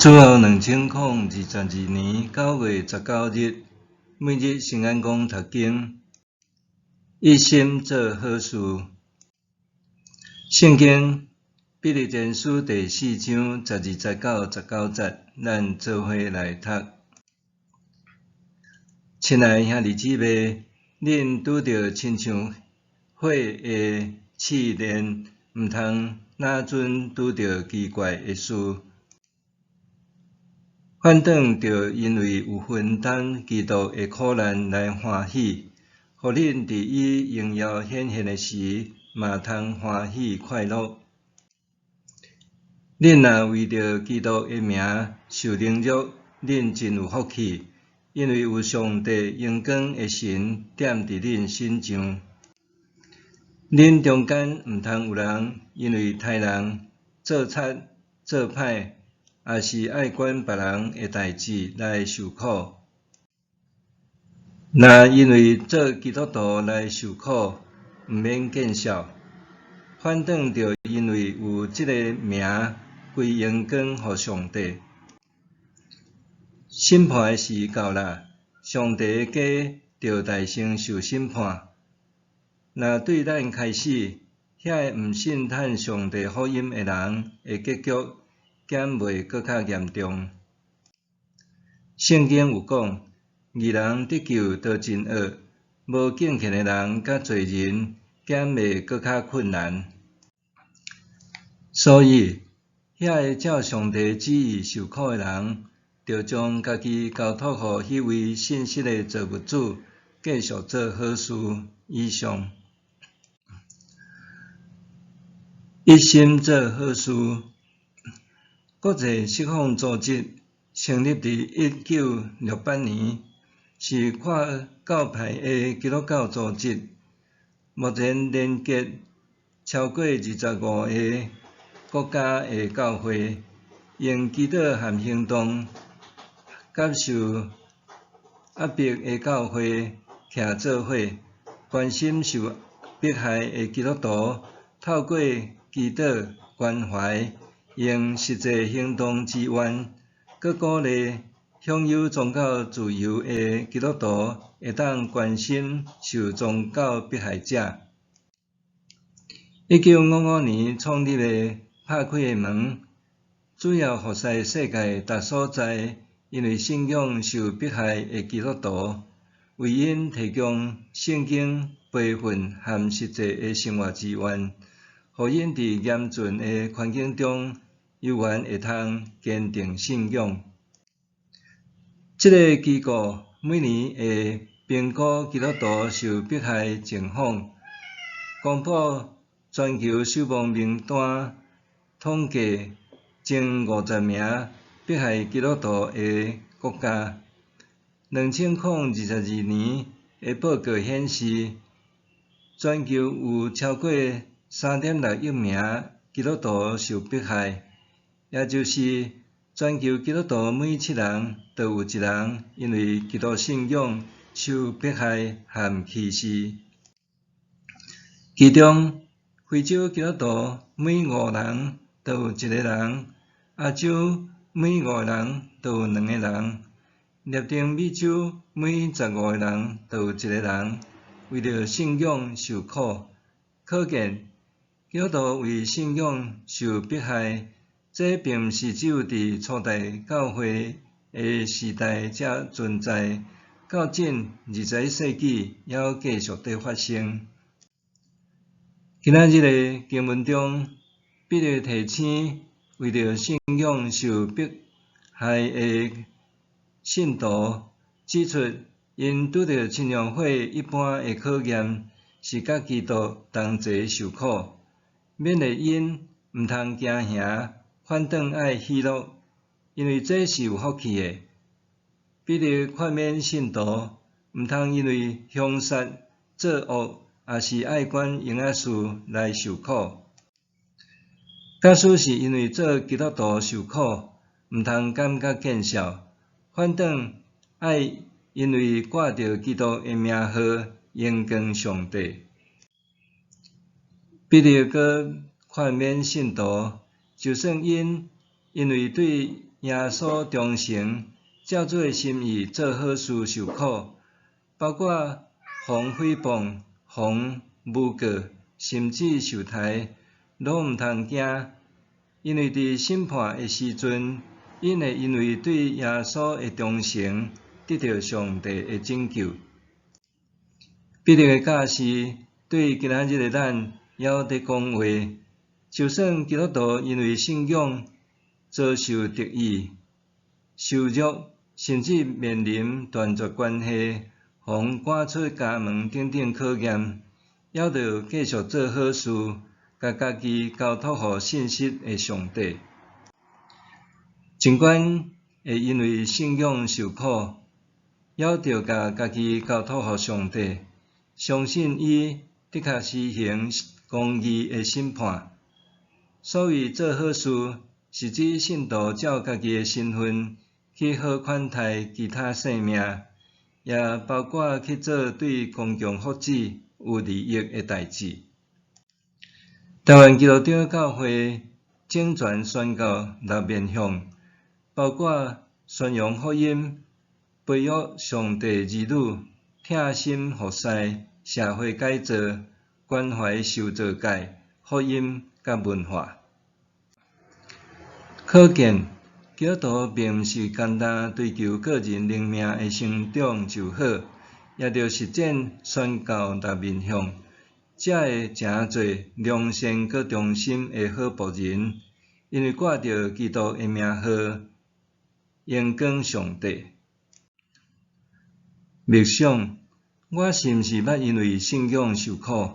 主後2022年9月19日，每日聖安公讀經，一心做好事。聖經彼得前書第四章十二節到十九節，咱做伙來讀。親愛兄弟姊妹，恁拄著親像火的試煉，毋通若陣拄著奇怪的事。反轉著因為有分擔基督的苦難來歡喜，予恁佇伊榮耀顯現的時，嘛通歡喜快樂。恁若為著基督的名受凌辱，恁真有福氣，因為有上帝榮光的神踮佇恁身上。恁中間毋通有人因為刣人、做賊、做歹，抑是愛管別人的代誌來受苦。若因為做基督徒來受苦，毋免見笑，反轉著因為有這个名歸榮光予上帝。審判的時到啦，上帝的家著代先受審判。若對咱開始，遐个毋信嘆上帝福音的人的結局，敢袂閣較嚴重？聖經有講，義人得救都真厄，無敬虔的人佮罪人，敢會閣較困難？所以，遐个照上帝旨意受苦的人，著將家己交託予彼位信實的造物主，繼續做好事。以上，一心做好事。國際釋放組織成立佇1968年，是跨教派的基督教組織，目前連結超過25個國家的教會，用祈禱和行動，佮受壓迫的教會徛做伙，關心受迫害的基督徒，透過祈禱關懷，用實際行動支援，閣鼓勵享有宗教自由的基督徒會當關心受宗教迫害者。1955年創立的拍開的門，主要服侍世界逐所在因為信仰受迫害的基督徒，為𪜶提供聖經培訓和實際的生活資源，予𪜶佇嚴峻的環境中，猶原會通堅定信仰。這个機構每年會評估基督徒受迫害情況，公布全球守望名單，統計前50名迫害基督徒的國家。2022年的報告顯示，全球有超過3.6億名基督徒受迫害，也就是全球基督徒每七人就有一人因為基督信仰受迫害和歧視。其中，非洲基督徒每五人就有一个人，亞洲每五个人就有兩個人，拉丁美洲每15個人就有一個人為著信仰受苦。可見，基督徒為信仰受迫害，這並毋是只有佇初代教會的時代才存在，到今21世紀猶繼續佇發生。今仔日的經文中，彼得提醒為著信仰受迫害的信徒，指出𪜶拄著親像火一般的考驗，是佮基督同齊受苦，勉勵𪜶毋通驚嚇，反轉愛喜樂，因為這是有福氣的。彼得勸勉信徒，毋通因為兇殺、做惡，抑是愛管閒仔事來受苦。假使是因為做基督徒受苦，毋通感覺見笑，反轉愛因為掛著基督的名號，榮光上帝。彼得閣勸勉信徒，就算𪜶 因為對耶穌忠誠，照主的心意做好事受苦，包括予人誹謗、予人誣告，甚至受刣，攏毋通驚，因為佇審判的時陣，𪜶會因為對耶穌的忠誠，得著上帝的拯救。彼得的教示對今仔日的咱猶佇講話，就算基督徒因為信仰遭受敵意、受辱，甚至面臨斷絕關係、予人趕出家門等等考驗，猶著繼續做好事，共家己交託予信實的上帝。儘管會因為信仰受苦，猶著共家己交託予上帝，相信伊的確施行公義的審判。所謂做好事，是指信徒照家己的身份去好款待其他生命，也包括去做對公共福祉有利益的代誌。台灣基督長教會整全宣教六面向，包括宣揚福音、培育上帝兒女、疼心服侍、社會改造、關懷受造界、福音佮文化。可見，基督徒並毋是干焦追求個人靈命的成長就好，也著實踐宣教六面向，才會成做良善閣忠心的好僕人。因為掛著基督的名號，榮光上帝。默想，我是毋是捌因為信仰受苦？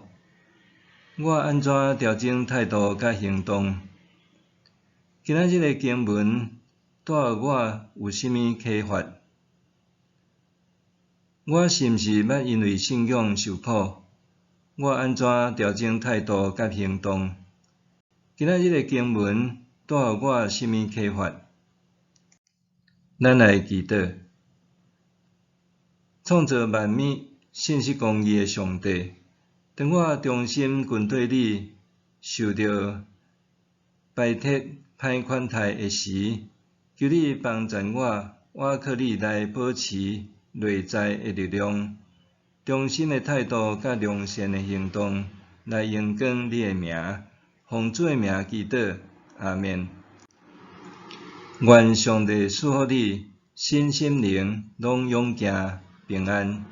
我按怎調整態度佮行動？今仔日的經文帶予我有啥物啟發？我是毋是捌因為信仰受苦？我按怎調整態度佮行動？今仔日的經文帶予我有啥物啟發？咱來祈禱。創造萬物、信實公義的上帝，當我忠心跟綴你，受著排斥、歹款待的時，求你幫贊我，倚靠你來保持內在的力量，忠心的態度佮良善的行動，來榮光你的名。奉主的名祈禱，阿們。願上帝賜福你，身心靈攏勇健平安。